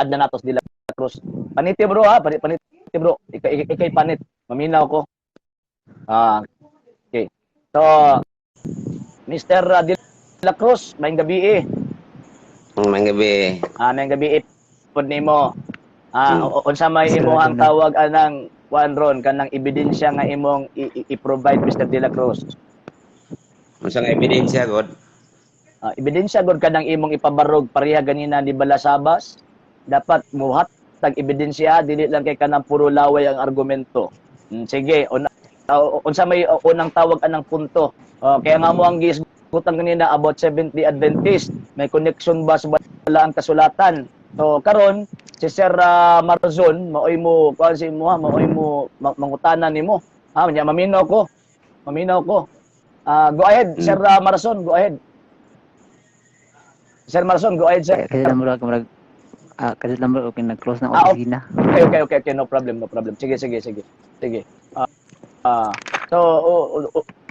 Add na nato si De La Cruz. Paniti, bro, ha, panit, paniti, bro. Ikay panit. Maminaw ko. Ah, okay. So, Mr. De La Cruz, maayong gabi eh. Maayong gabi. Ah, maayong gabi eh pod nimo. Ah, unsa may Sir, imong ano? Tawag anang kuan ron kanang ebidensya nga imong i-provide, Mr. De La Cruz? Unsa nga ebidensya god? Ah, ebidensya gud kanang imong ipabarog pareha ganina ni Balasabas. Dapat muhat tag ebidensya, dili lang kay kanang puro laway ang argumento. Sige, unsa may unang tawag anang punto? Oh, kaya nga mo ang giisgutan kanina about Seventh-day Adventist, may connection ba sa balaang kasulatan? So karon si Sir Marzon maoy mo kuan si imo ha, maoy mo mangutana nimo. Ha, nya maminaw ko. Maminaw ko. Ah, go ahead, Sir Marzon, go ahead. Sir Marzon, go ahead, sir. Kasi lang murag murag ah, kasi lang murag okay nag-close ng Ah, opisina. Okay, no problem, no problem. Sige, sige, sige. Sige. Ah, so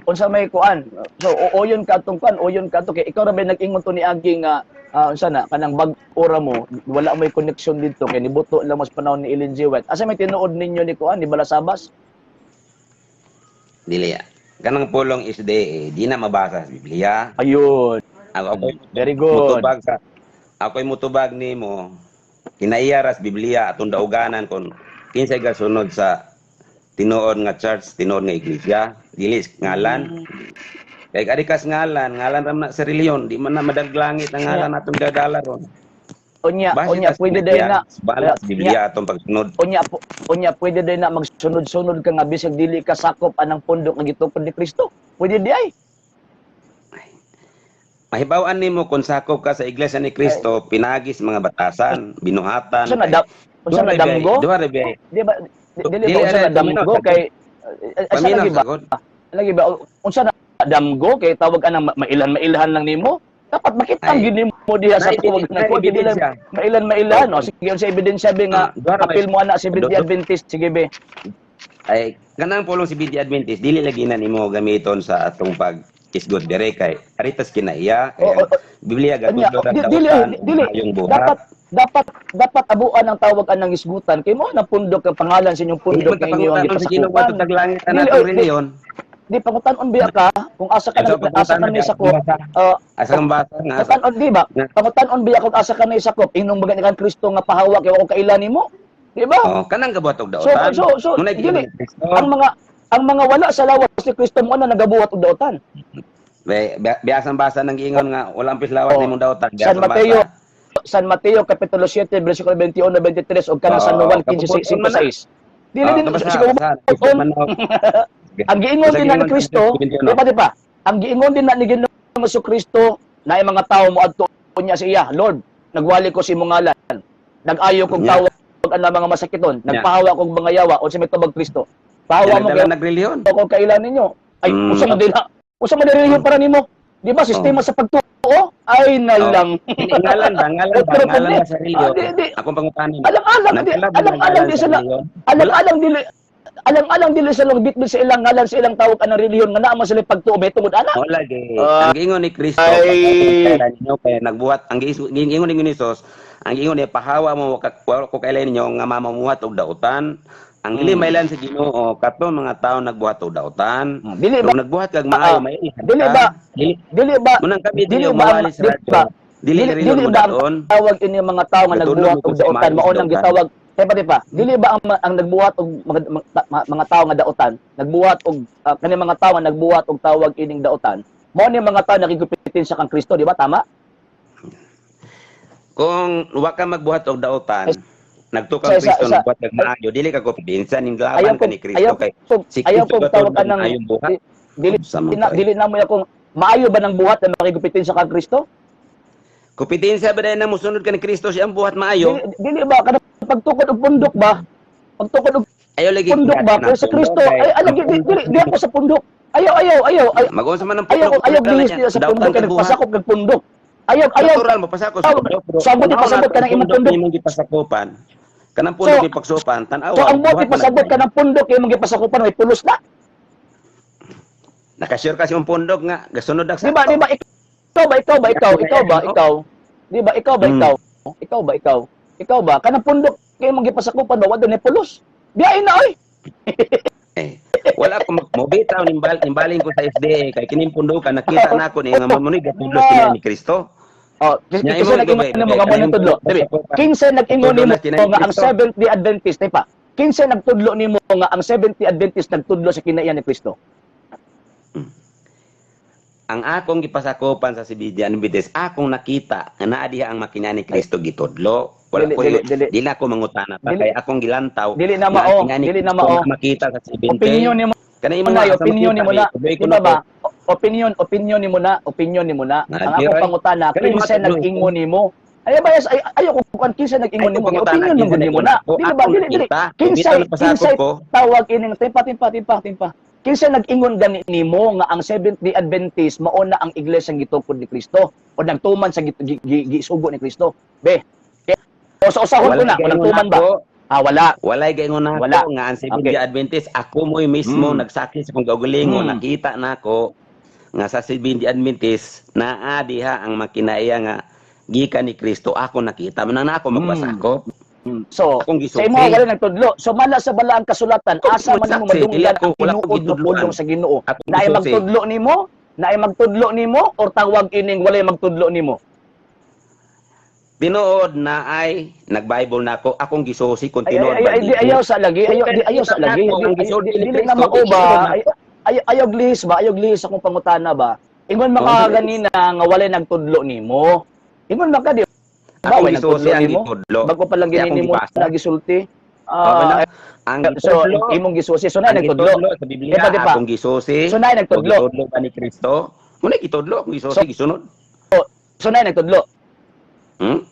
unsa may kuan? So uyon ka atong kuan, uyon ka ato kay ikaw ra ba nag-ingon to ni agi nga unsa na kanang bag-o ra mo, wala may connection dito kay nibuto lang mas panahon ni Ellen G. White. Asa may tinuod ninyo ni kuan ni Balasabas? Dili. Kanang pulong is di, di na mabasa sa Biblia. Ayun. Ako ako'y Very good. mutubag sa ako'y mutubag nimo. Kinaiya ras Biblia atong dauganan kon kinsay gasunod sa tinuod nga church, tinuod nga iglesia, dili ngalan. Kay ari kas ngalan, ngalan ra man na sa reliyon, di man na madaglangit ang ngalan atong dadala ron. Unya, Base unya tas pwede Biblia, din na bala sa Biblia atong pagsunod. Unya pwede din na magsunod-sunod ka nga bisag dili ka sakop anang pundok nga gitukod ni Kristo. Pwede di ay. Mahibaw-an nimo kung sakop ka sa Iglesia ni Cristo, pinagi sa mga batasan, binuhatan. Unsa na da, unsa na damgo? Duha ra bay. Di ba dili Dili, ba unsa na ano, damgo paminaw, kay asa Paminaw lagi ba? sagod. Lagi ba unsa na damgo kay tawag anang mailan-mailhan lang nimo? Dapat makita Ay. gyud nimo diha sa tawag na kuan dili lang ebidensya. mailan-mailan. O sige, unsa ebidensya be nga Ah, duha ra may- apil mo ana si Seventh Adventist? Sige be. Ay, kanang pulong si Seventh Adventist, dili lagi na nimo gamiton sa atong pag isgot dire kay aritas kinaiya kay Oo, ang Biblia Unya, gatudlo ra dili dautan dili yung buhat. Dapat abuan ang tawag anang isgutan kay mo na pundok ang pangalan sa inyong Dili pundok man nga inyo ang ta pangutanon sa Ginoo gipasakupan. atong taglangit Dili, ana oy, atong reliyon. Di pangutan-on biya ka kung asa ka Asa na asa ka pangutana ni ka? sakop. Asa kang basa nga asa? Pangutan-on di ba? Pangutan-on biya kung asa ka na isakop inong baga ni kan Kristo nga pahawa kay wa ko kaila nimo. Di ba? Oh, kanang gabuhat og So dautan. so Muna'y dili giingon ni Kristo. ang mga wala sa lawas ni Kristo mo na nagabuhat og dautan. Biasang basa nang giingon nga walang pislawas Oh. nimong dautan. San Biasang Mateo basa. San Mateo kapitulo 7 bersikulo 21 23 ug kanang San Oo, Juan 15 kapuputon man na. 5 6. Dili Oh, din basta, sige basta. Ang giingon Basta din na ni giingon Kristo, 21. di ba? Ang giingon din na ni Ginoong Kristo na ang mga tao mo adto niya sa iya, "Lord, nagwali ko sa imong ngalan. Nag-ayo kog tawag ang mga masakiton, nagpahawa kog mga yawa." Unsa may tubag Kristo? "Pahawa mo Dala kay nagreliyon. ako kailan ninyo." Ay, usa man din na. Usa man din para nimo. Di ba sistema sa pagtuo ay na lang. Ngalan ba? Ngalan ba? Pero Ngalan ba sa Ah, reliyon? di. Akong pangutanan. Alang-alang di Nagdala ba ng alang-alang ngalan di sa sila reliyon? alang-alang dili alang-alang dili sa lang bitbit sa ilang ngalan sa ilang tawag anang relihiyon nga naa man sila pagtuo may tungod ana. Wala gay. Ah, Ang giingon ni Kristo, ay. kailan ninyo kaya nagbuhat ang giingon ni Jesus, ang giingon niya pahawa mo wa ko kailan ninyo nga mamamuhat og dautan. Ang dili mailan sa Ginoo kato mga tao nagbuhat og dautan. Dili ba Kung nagbuhat kag maayo Ah, may dili ba dili ba Munang kami dili dili ba mawali sa dili radyo. ba Dili dili, reliyon dili mo ba ang daon. tawag ini mga tao nga Natulog nagbuhat mo og kung sa dautan maayo mao sa nang dautan. gitawag Tepa pa, dili ba ang nagbuhat og mga tao nga dautan, nagbuhat og kani mga tao nga nagbuhat og tawag ining dautan, mao ni mga tao nakigupitin sa kang Kristo, di ba? Tama? Kung wa ka magbuhat og dautan, nagtukang Kristo nagbuhat kag maayo, dili ka kumpiyansa ning Ayaw laban ko ka ni Kristo ayaw kay ko si ayaw Kristo ko tawag gatudlo ka ng maayong buhat. Dili Sa mga na tao. dili na mo akong maayo ba ng buhat na makigupitin sa kang Kristo? Kumpiyansa ba dahil na musunod ka ni Kristo siyang buhat maayo? Dili, dili ba kanang pagtukod og pundok ba? Pagtukod og Ayaw lagi pundok ba? Pero sa Kristo ay alam di, dili di ako sa pundok. Ayaw ayaw ayaw ay, Mag-unsa man ang ayaw pundok? Ayaw bihis nila sa pundok kay nagpasakop kag pundok. Ayaw ayaw Natural mo pasakop sa Ayaw, pundok. Pero so ang buti tanaw pasabot nato ka ng imong ang pundok. Imong gipasakopan. Kanang pundok gipaksupan, tan-awa. So ang buti buhat man pasabot ang ka ng pundok kay imong gipasakopan may pulos na. Nakasure kasi yung pundok nga gasunod ang Di ba? Di ba ikaw ba ikaw ba ikaw ikaw ba ikaw? Di ba ikaw ba ikaw? Ikaw ba ikaw? Ikaw ba kanang pundok kay imong gipasakupan ba wa ni pulos? Biyain na oy. Eh, wala ko mobitaw nimbaling ko sa SDA kay kining pundukan nakita na ako ni nga mo ni gatudlo sila ni Kristo. Oh, Nya kinsa imo nag-ingon nimo nga mo nagtudlo? Dili. Kinsa nag-ingon Tudlo nimo na kinay ni nga ang Kristo. Seventh Day Adventist, di pa? Kinsa nagtudlo nimo nga ang Seventh Day Adventist nagtudlo sa kinaiyan ni Kristo? Ang akong gipasakupan sa Seventh Adventist, akong nakita nga naa diha ang makina ni Kristo gitudlo. Wala Dili, ko dili, dili. dili ako mangutana pa Dili. kay akong gilantaw. Dili na nga ang mao, kinaiyan ni dili na Kristo mao. nga makita sa Seventh Opinion nimo Kana imo na, sa opinion makita nimo na. ni, tubay ko Di na ba ba? Opinion, opinion nimo na, opinion nimo na. Na, Ang di akong right. pangutana, Kani mga kinsa tudlo. nag-ingon nimo? Ay ba ay ayo ko kuan kinsa nag-ingon Ay, nimo? kung pangutana, Opinion kinsa man nimo na. nag-ingon ako, Dili ba akong dili dili. nakita, Kinsay bitaw na pasakop kinsay ko. tawag ining timpa timpa timpa timpa. Kinsa nag-ingon gani nimo nga ang Seventh Day Adventist mao na ang iglesia gitukod ni Kristo o nagtuman sa gisugo ni Kristo? Be. O sa usahon ko na, Walay kung nagtuman ba? gaingon ako. Ah, wala. Walay gaingon nako Wala. nga ang Seventh Okay. Day Adventist ako mo'y mismo nagsakit sa akong kaugalingon, nakita nako nga sa Seventh Day Adventist naa diha ang makinaiya nga gikan ni Kristo, ako nakita man na ako magpasakop. So, Akong sa imo gisulti. wala nagtudlo. So mala sa balaang kasulatan, Akong asa man nimo gisulti. Dili madunggan ako- ang wala akong tinuod nga gitudloan. pulong sa Ginoo? Akong Naay gisulti. magtudlo nimo? Naay magtudlo nimo or tawag ining walay magtudlo nimo? Tinuod na ay nag-Bible na ako, akong gisusi kung Ay, ay, tinuod ay, ba ay, di, dito. ayaw sa lagi, ayaw, di, ayaw sa lagi. Ako, ang Di, gisulti ni dili na Kristo, mao ba? gisulti na Ay, ay, ayaw lihis ba? Ayaw lihis akong pangutana ba? Ingon maka Oh, ganina nga walay nagtudlo nimo. Ingon maka di ba Akong walay gisusi nagtudlo ang nimo? gitudlo. Bago pa lang Di akong gini nimo gibasa. na gisulti. Oh, bala. Ah, Ang so gitudlo, imong gisusi so na ang nagtudlo. gitudlo sa Biblia, Di ba, di ba? akong gisusi. So na O nagtudlo. gitudlo ba ni Kristo? Muna gitudlo, akong gisusi, So- gisunod. So na nagtudlo. Hmm?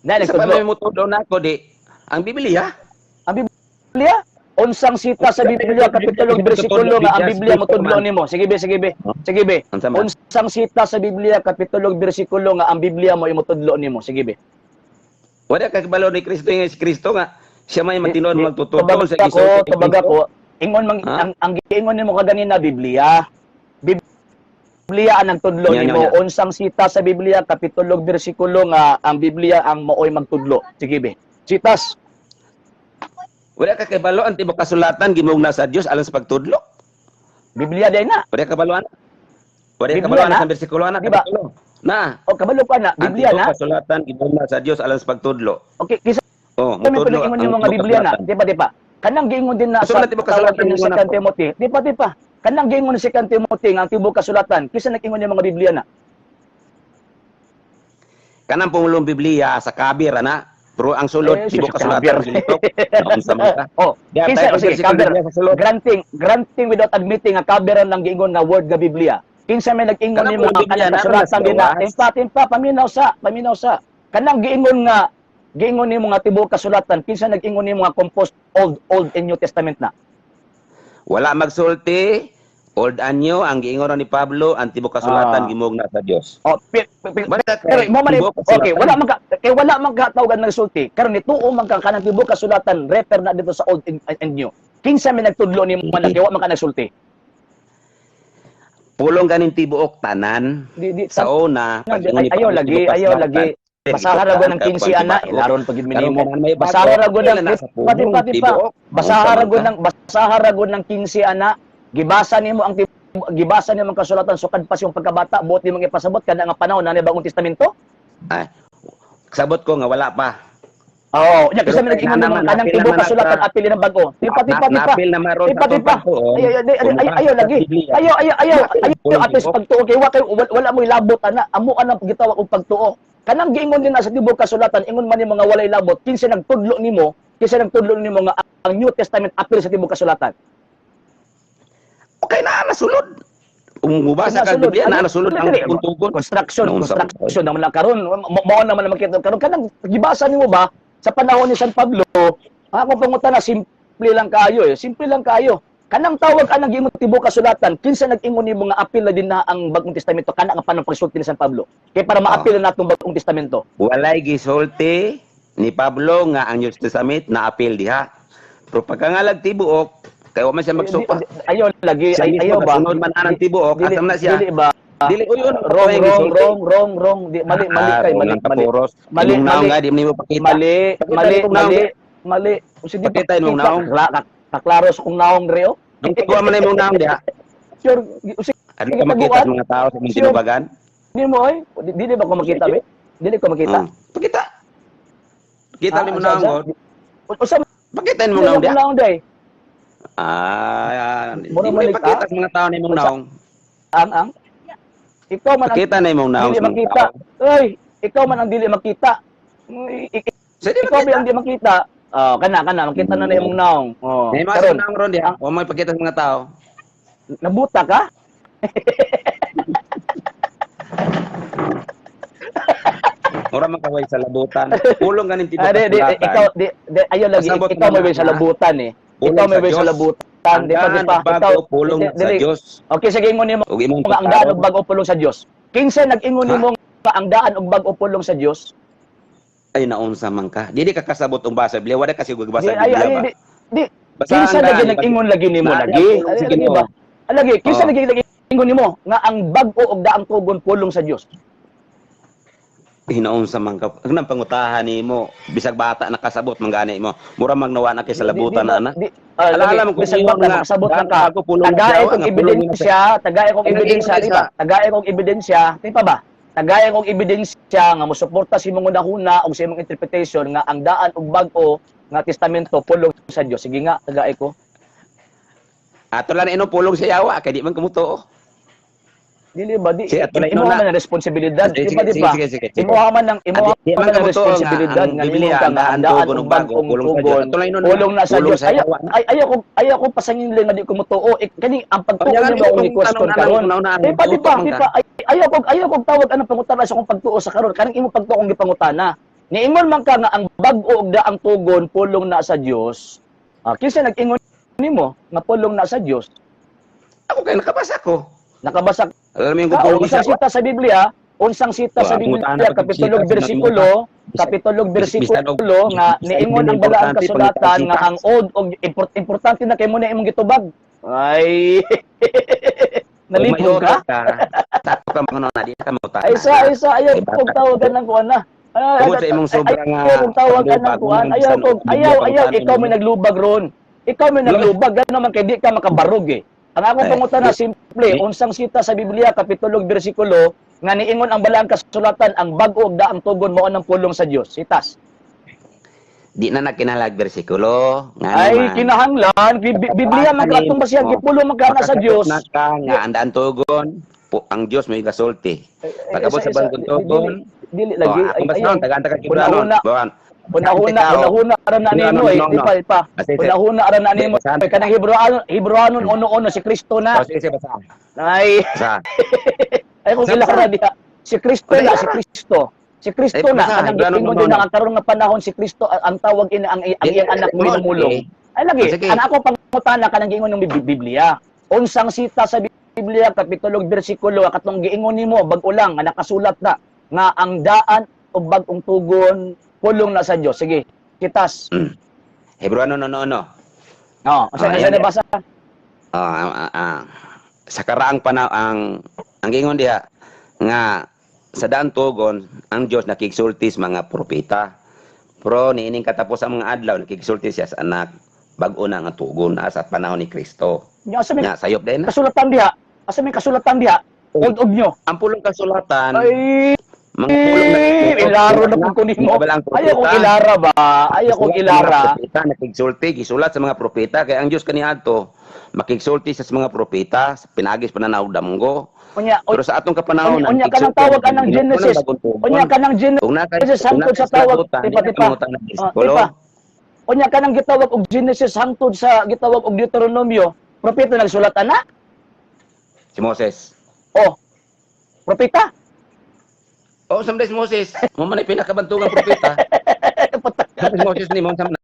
Na Sa pa nagtudlo. may mutudlo na ako di ang Biblia. Ang Biblia? Unsang sita sa Biblia kapitulo bersikulo nga ang Biblia motudlo nimo? Sige be, sige be. Sige be. Unsa man? Unsang sita sa Biblia kapitulo bersikulo nga ang Biblia mo imotudlo nimo? Sige be. Wala ka kabalo ni Kristo nga si Kristo nga siya may matinuod magtutudlo Tubag sa ako, gisusi ni tubag Kristo. ako. Ingon mang Ha? ang giingon nimo kaganina Biblia. Biblia ang nagtudlo Nya, nya, nimo. nya. Unsang sita sa Biblia kapitulo bersikulo nga ang Biblia ang maoy magtudlo? Sige be. Sitas. Wala ka kabalo ang tibuok kasulatan gimugna sa Dios alang sa pagtudlo. Biblia day na. Wala ka kabalo ana. Wala ka Biblia kabalo ana na? sa bersikulo ana Di ba? kapitulo. Na. O kabalo ka na, Ang Biblia tibuok na. kasulatan gimugna sa Dios alang sa pagtudlo. Okay, kisa Oh, kami mutudlo pala ingon ang yung mga tibuok Biblia na, kasulatan. di ba, di ba? Kanang giingon din na Asa sa man na tibuok tawag kasulatan ining ingon Second ako? Timothy. Di ba, di ba? Kanang giingon ni Second Timothy nga ang tibuok kasulatan, kisa nag-ingon yung mga Biblia na. Kanang pumulong Biblia sa kabir ana. Pero ang sulod Eh, tibuok sa kasulatan kabir. gilitok. Naunsa man ka? Oh, Diya, kinsa tayo sige, bersikulo cover. Biblia sa sulod. Granting without admitting nga cover ang giingon nga word nga Biblia. Kinsa may nag-ingon Kanang nimo nga pulong Biblia, kanang naroon kasulatan sa din na gawas. timpa timpa paminaw sa, paminaw sa. Kanang giingon nimo nga tibuok kasulatan, kinsa nag-ingon nimo nga composed Old Old and New Testament na. Wala magsulti, Old anyo ang giingon ni Pablo ang tibuok kasulatan gimugna sa Dios. Oh, Basta pero kay mo man tibuok okay, kasulatan. wala man ka kay wala man ka tawagan nagsulti. Karon nituo man ka kanang tibuok kasulatan refer na dito sa Old and New. Kinsa may nagtudlo nimo man kay wa man ka nagsulti. Pulong ganin tibuok tanan. Di di Sa una, Ay, pag-ingon ni ayaw Pablo, lagi, tibuok ayaw kasulatan. lagi. Basahan ra gud ng 15 ana, ilaron pag gid Karon minimo. kanan may bago, Basahan ra gud ng wala na sa pati pulong, pati pa. tibuok. Basahan ra Unsa gud man ka? ng basahan ra gud ng 15 ana. Gibasa nimo ang gibasa nimo ang kasulatan sukad pa siyang pagkabata, buot nimo ipasabot kada nga panahon na bagong testamento. Ay, sabot ko nga wala pa. Oo, nya kasi Pero may nag-ingon na nimo naman, kanang napil tibuok naman kasulatan apili ng bago. Tipa tipa tipa. Napil na maron Tipa sa tipa. pagtuon. Ay ay ay ay, Kung ayaw mabasa lagi. sa Biblia, Ayaw ayaw ayaw Napil ang ayaw pulong apis tibuok. pagtuo kay wa kay wala mo'y labot ana. Amo ana gitawag og pagtuo. Kanang giingon din na sa tibuok kasulatan, ingon man ni mga walay labot, kinsa nagtudlo nimo, kinsa nagtudlo nimo nga ang New Testament apil sa tibuok kasulatan. Okay na nasulod. Kung mubasa ka Nasulod. Biblia na Ano? nasulod ang Dili, tuntugon. Construction, Noon sa construction naman lang karon. Mao naman ang makita karon kanang gibasa nimo ba sa panahon ni San Pablo? Ako pangutana simple lang kayo eh. Simple lang kayo. Kanang tawag anang giingon tibuok kasulatan, kinsa nag-ingon nimo nga apil na din na ang Bagong Testamento kana nga panahon pagsulti ni San Pablo? Kay para maapil na natong Bagong Testamento. Walay gisulti ni Pablo nga ang New Testament na apil diha. Pero pagkangalag tibuok, kay wa man siya magsupa. Ayaw lagi, Siya ay, mismo ayaw ba? kasunod man anang tibuok, Dili, asam na siya. dili ba? Dili uy uy. Wrong, wrong, wrong, wrong, wrong. Di, mali, mali Ah, kay, mali, mali. Mali, mali. mali. Nga di mo pakita. Mali, Pakita mali, imong naong. mali, mali. Kung sige, Pakita imong naong. Kaklaro sa kong naong reo. Ang pagawa man na imong naong diha. Sure, sige Ano ka makita sa mga tao sa imong Sure. tinubagan? mo oy. Dili ba ko makita be? Dili ko makita. Pakita. Pakita Ah, nimo asa, naong. asa? God. Usa Pakita imong man naong diha. akong naong day. Ah, di Mura mo man ipakita sa mga tao na imong Unsa? naong. Ang ikaw man ang Pakita na imong naong dili sa mga makita. tao. Oy, ikaw man ang dili makita. Sa di Ikaw ba makita. ang di makita? Oh, kana kana makita na na imong naong. Oh, May mga karon naong ron diha. Wa mo ipakita sa mga tao. nabuta ka? Mura man kaway sa labutan. Pulong ganin Ah, tibuok di, di, kasulatan. ikaw di, di ayo lagi Pasabot ikaw mo may na, sa ha? labutan eh. Pulong Ikaw may sa sa Diyos. labutan, di pa di Ang pa. daan og Ikaw bago pulong di- sa dili. Diyos. Okay, sige ingon nimo Ug imong nga ang daan og pagkaron. bag-o pulong sa Dios. Kinsa nag-ingon Ha? nimo nga ang daan og bag-o pulong sa Dios? Ay naunsa man ka. Dili ka kasabot og basa Biblia. Wala kasi og Di basa ay Biblia ay ba. di, di Basta kinsa ang lagi daan, nag-ingon lagi nimo Naa lagi. ang pulong Ay, sa lagi Ginoo. ba? Ah, lagi kinsa Oh. lagi nag-ingon nimo nga ang bag-o og daang tugon pulong sa Dios? Hinaunsa man ka. Ang nang pangutahan nimo, bisag bata nakasabot man gani mo. Mura magnawa na kay sa labutan Di- di na ana. ba- di- ah, lagi, Alala mo kung bisag ingon bata nga, makasabot lang daan ka. bago pulong sa Tagay Diyawa, kong nga pulong na sa ebidensya, tagay kong Ang ebidensya, nag-ingon di ba? sa Tagay kong ebidensya, di pa ba? Tagay kong ebidensya nga mosuporta sa imong hunahuna og sa imong interpretation nga ang daan og bag-o nga testamento pulong sa Dios. Sige nga, tagay ko. Ato lang na inom pulong sa yawa kay di man kumutuo. Dili ba di Sige, ato na imo inom man na. ang responsibilidad, Sige, di ba sige, di ba? sige, sige, sige. Imo man ang imo Di man man ang kamutuo nga responsibilidad ang nga Biblia nimo ka ang nga daan ang daan tugon og og bago bag-ong pulong sa Dios. tugon Ato lang inom na pulong na sa pulong Dios. sa Ayaw yawa na. ay ayaw ko ayaw ko pasangin lang nga di ko mutuo. Eh, kani ang pagtuo Kanya nimo akong i-question karon. Di pa, di pa, man di ka. pa. Ay, ayaw kog tawag anong pangutana sa akong pagtuo sa karon. Kanang imong pagtuo akong gipangutana. Niingon man ka nga ang bag-o og daang tugon pulong na sa Dios. Ah, kinsa nag-ingon nimo nga pulong na sa Dios? Ako kay nakabasa ko. Nakabasa Alam mo yung ka pulong unsang sa sita sa Biblia, unsang sita Wa, sa pangutana Biblia pa kapitulo sita sa bersikulo, Bisag kapitulo bisan og bersikulo nga bisag niingon dili ang balaang importante kasulatan pangitang nga sita. ang od og importante na kay mo na imong gitubag. Ay, Kung nalipong may ka? ka, tato ka mga na di ka mangutana. Ay sa ay sa ayaw Ay, bata. kog tawagan ng kuan na. Ay, Tungod sa imong sobra nga ayaw kog tawagan ng paglubag, kuan. mong Ayaw bisan kog og Biblia ayaw ayaw pangutana ikaw may nimo. naglubag ron. Ikaw may naglubag gano man kay di ka makabarog eh. Ang akong Eh, pangutana di, simple, di, unsang sita sa Biblia kapitulo ug bersikulo nga niingon ang balaang kasulatan ang bag-o ug daang tugon mao ang pulong sa Dios. Sitas. Di na nakinalag bersikulo, ngano Ay man. kinahanglan Biblia man Kapatasan katong basihan nimo, gipulong man kana sa makasabot Dios. na ka nga ang daan tugon, po, ang Dios may gasulti. Ay, ay, Pagabot isa sa isa bagong dili tugon, dili oh, lagi ay akong ayaw basahon, tagaan ta kag Hebreanon. una-una. Bawan. Hunahuna, Tao. hunahuna ra na nimo Hebreanon eh, no di no. pa, di pa. Ah, sige, sige. Hunahuna ra na Di, nimo basahan eh, ta. kanang Hebreanon, Hebreanon 1:1 si Kristo na. Oh, sige, sige, basahan. Ay, Basahan. ay kung Basahan, ila ra basahan. diha. Si Kristo Wala na, si ilara. Kristo. Si Ay, Kristo na basahan, kanang Hebreanon giingon din 1:1. na ang karon nga panahon si Kristo ang tawag ina ang Di, iyang anak mo mo, minumulong. sige. Ay lagi, Oh, sige. ang ako pangutana kanang giingon ng Biblia. Unsang sita sa Biblia kapitulo ug bersikulo katong giingon nimo bag-o lang nga nakasulat na nga ang daan og bag-ong tugon pulong na sa Dios. Sige, kitas. Hebreanon 1:1. Oh, unsa Ah, unsa yan. nabasa? Ah, ah, ah, ah. Sa karaang panahon ang gingon diha nga sa daan tugon ang Dios nakigsulti sa mga propeta. Pero niining katapos ang mga adlaw nakigsulti siya sa anak bag-o na nga tugon na sa panahon ni Kristo. Nya asa may Nga sayop din na. kasulatan diha? Asa may kasulatan diha? Og nyo. Ang pulong kasulatan, Ay, mga pulong na ilaro na pud ko nimo. Mga Ayaw kong propeta. ilara ba? Ayaw kong Gisulat sa mga ilara. propeta, nakigsulti, gisulat sa mga propeta kay ang Dios kaniadto makigsulti sa mga propeta sa pinagis pananaw damgo. Unya, Pero sa atong kapanahon, unya kanang tawag anang Genesis. Unya kanang Genesis hangtod sa tawag, tipa tipa. Ah, tipa. Unya kanang gitawag og Genesis hangtod sa gitawag og Deuteronomio. Propeta nagsulat ana? Si Moses. Oh. Propeta? Oh, samday si Moses. Mo man ay pinakabantugang propeta. Samday si Moses ni mo samday.